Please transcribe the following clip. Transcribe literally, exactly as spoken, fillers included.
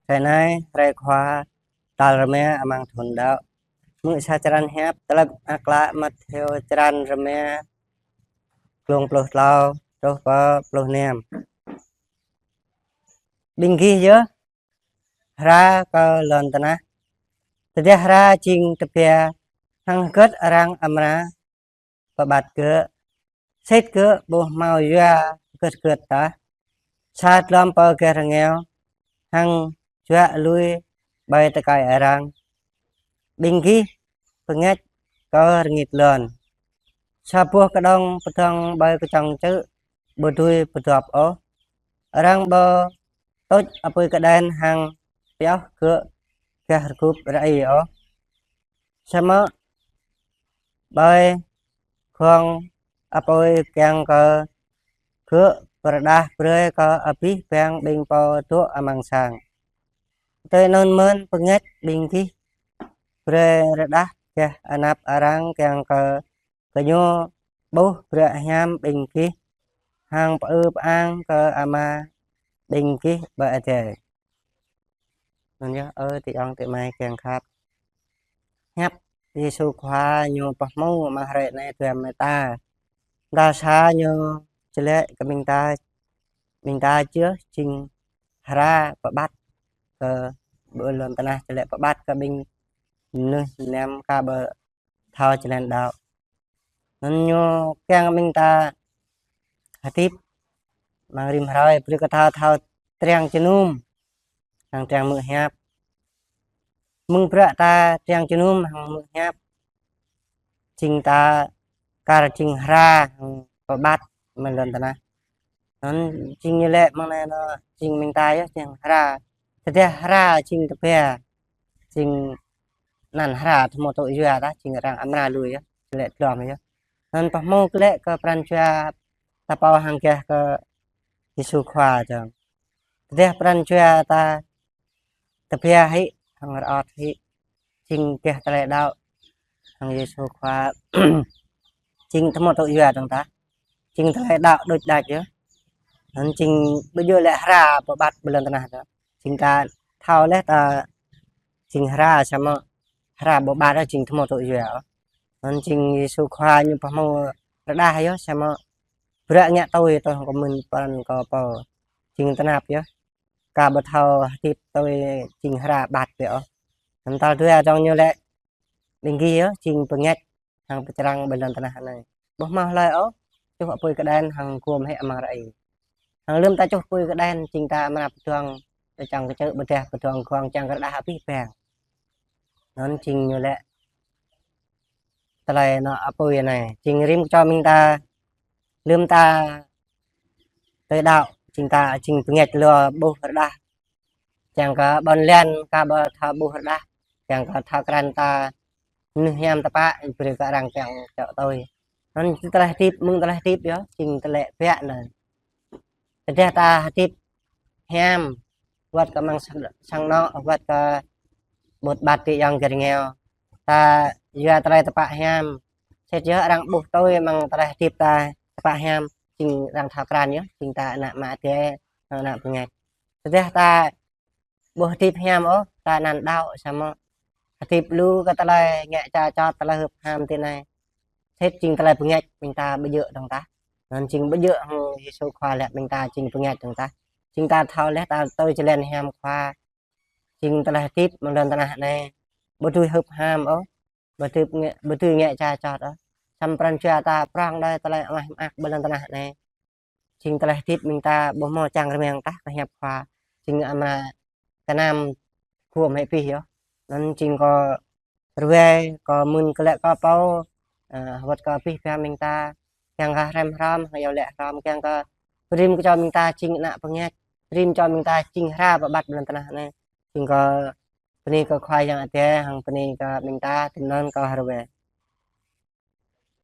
Hrơi anai, hrơi Khua, tal rơma amăng thun đăo. Mơ̆ng sa črăn hiăp, tơlơi mơak klă Mattheo črăn rơma, glông pluh klâo truh pơ pluh năm. Ƀing gih yơh hra kơ lŏn tơnah. Tơdah hra jing tơbiă, hăng hơget arăng amra pơƀăt gơ̆? Sĭt gơ̆ ƀu hmâo yua hơget hơget tah, sa glŏm pơ gah rơngiao, hăng juă lui ƀơi tơkai arăng. Ƀing gih pơngač kơ rơngit lŏn. Sa boh kơđông pơdơ̆ng ƀơi kơčŏng čư̆ ƀu dưi pơdŏp ôh. Arăng ƀu tuč apui kơđen hăng pioh gơ̆ gah rơgŭp rơi ôh. Samơ̆ ƀơi gŏng apui kiăng kơ gơ̆ pơrơđah brơi kơ abih bang ƀing pô dŏ amăng sang. Tui anŭn mơ̆n pơngač ƀing gih brơi rơđah gah anăp arăng kiăng kơ gơñu ƀuh bruă hiam ƀing gih, hăng pơư pơang kơ Ama ƀing gih ƀơi adai. Anŭn yơh, ơ adơi ayŏng adơi amai kiăng khăp. Hiăp Yêsu Khua ñu pơhmu amăng hrơi anai tui mơta. Tal sa ñu čơlĕ kơ ƀing ta, ƀing ta yơh jing hra pơƀăt kơ ƀơi lŏn tơnah, čơlĕ pơƀăt kơ ƀing mơnuih mơnam aka ƀu thâo jơlan đăo. Anŭn ñu kiăng ƀing ta hơdip amăng rĭm hrơi, brơi kơ ta thâo triăng jơnum hăng triăng hmư̆ hiăp. Mơ̆ng bruă ta triăng jơnum hăng hmư̆ hiăp, jing ta kar jing hra hăng pơƀăt amăng lŏn tơnah. Anŭn jing ñu lĕ mơ̆ng anai anŭn jing ƀing ta yơh jing hra. Tơdah hra jing tơbiă, jing anăn hra tơhmô tŭ yua tah, jing arăng amra lui yơh, lĕ glŏm yơh. Anŭn pơhmu glaĭ kơ pran jua ta pô hăng gah kơ Yêsu Khua dơ̆ng. Tơdah pran jua ta tơbiă hĭ, hăng rơŏt hĭ, jing gah tơlơi đăo hăng Yêsu Khua, jing tơhmô tŭ yua dơ̆ng tah. Jing tơlơi đăo đôč đač yơh. Anŭn jing ƀu djơ̆ lĕ hra pơƀăt ƀơi lŏn tơnah tah. Jing ta thâo laih ta jing hra samơ̆ hra ƀu ƀăt yơh, jing tơhmô tŭ yua. Anŭn jing Yêsu Khua ñu pơhmu rơđah yơh samơ̆ bruă ngă tui tơ̆ kơ mơ̆n pran kơ pô. Jing tơnap yơh. Aka ƀu thâo hơdip tui jing hra ƀăt biă ôh. Anŭn tal dua dơ̆ng ñu lĕ ƀing gih yơh jing pơngač hăng pơčrang ƀơi lŏn tơnah anai. Ƀu hmâo hlơi ôh čuh apui kơđen hăng gum hĭ amăng rơi. Hăng lơ̆m ta čuh apui kơđen jing ta amra pơdơ̆ng kơčŏng kơčư̆ ƀôdah pơdơ̆ng gŏng kiăng kơ rơđah abih bang. Anŭn jing ñu lĕ tơlơi anŏ apui anai. Jing rĭm kơčô ƀing ta lơ̆m ta tui đăo, jing ta jing pơngač lu ƀuh rơđah. Kiăng kơ ƀôn lan aka ƀu thâo ƀuh rơđah, kiăng kơ thâo krăn ta mơnuih hiam tơpă, brơi kơ arăng kiăng čŏk tui. Anŭn jing tơlơi hơdip, mơ̆ng tơlơi hơdip yơh, jing tơlơi biă anŭn. Tơdah ta hơdip hiam, wơ̆t kơ amăng sang, sang anŏ, wơ̆t kơ ƀut ƀat adơi ayŏng gơ̆ rơngiao, ta yua tơlơi tơpă hiam, sĭt yơh arăng ƀuh tui amăng tơlơi hơdip ta tơpă hiam, jing arăng thâo krăn yơh, jing ta ană mă adai, ană pơngač. Tơdah ta ƀu hơdip hiam ôh, ta anăn đăo samơ̆ hơdip lu kơ tơlơi ngă ča čot, tơlơi hưp ham tui anai, sĭt jing tơlơi pơngač ƀing ta ƀu djơ̆ dơ̆ng tah. Anŭn jing ƀu djơ̆ hăng Yêsu Khua lĕ ƀing ta jing pơngač dơ̆ng tah. Jing ta thâo laih ta tui jơlan hiam Khua. Jing tơlơi hơdip amăng lŏn tơnah anai ƀu dưi hưp ham ôh, ƀu dưi ngă, ƀu dưi ngă ča čot ôh. Samơ̆ pran jua ta prŏng đơi tơlơi mơak mơak ƀơi lŏn tơnah anai. Jing tơlơi hơdip ƀing ta ƀu hmâo čang rơmang tah kơ hiăp Khua. Jing amra kơnăm gum hĭ abih yơh. Anŭn jing kơ rơwai, kơ mơ̆n kơ lĕ kơ pô, ơ, wơ̆t kơ abih bang ƀing ta, kiăng kơ hrăm hrŏm, hăng iâu laĭ hrŏm, kiăng kơ rĭm kơčô ƀing ta jing ană pơngač, rĭm kơčô ƀing ta jing hra pơƀăt ƀơi lŏn tơnah anai. Jing kơ bơni kơ Khua Yang Adai, hăng bơni kơ ƀing ta, tui anŭn kơ rơwai.